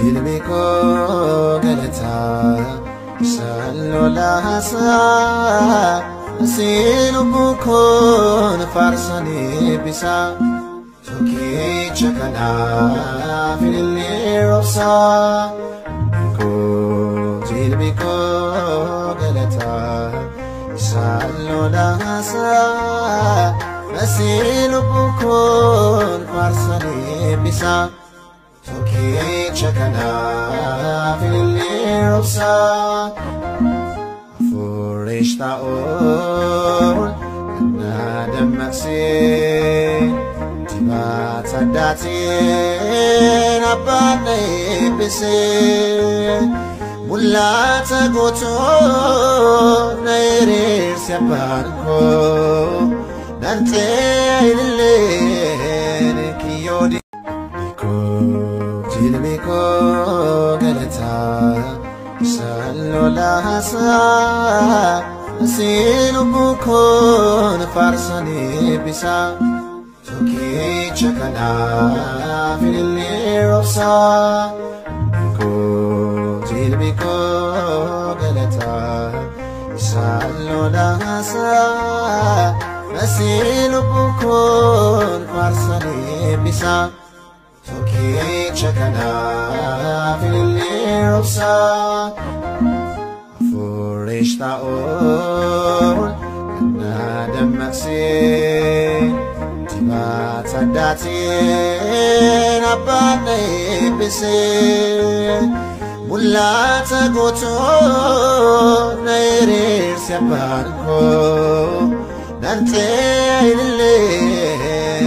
Jilmi koo galataa isaan lolaasaa, si lubbuu koon faarsanii bisaa, tokkicha kanaaf ilillee roobsaa. Koo jilmi koo galataa isaan lolaasaa, si lubbuu koon faarsanii bisaa, tokkicha kanaaf ilillee roobsaa. Hafuurri ta'uun kan na dammaqsee, dibata addaatiin abbaan na eebbisee, mul'ata guutuu na hiriirse abbaan koo, nan ta'e ililleen kiyyoo. Jilmi koo galataa isaan lolaasaa, si lubbuu koon faarsanii bisaa, tokkicha kanaaf ilillee roobsaa. Koo jilmi koo galataa isaan lolaasaa, si lubbuu koon faarsanii bisaa, tokkicha kanaaf ilillee roobsaa. Hafuurri ta'uun kan na dammaqsee, dibata addaatiin abbaan na eebbisee, mul'ata guutuu na hiriirse abbaan koo, nan ta'e ililleen.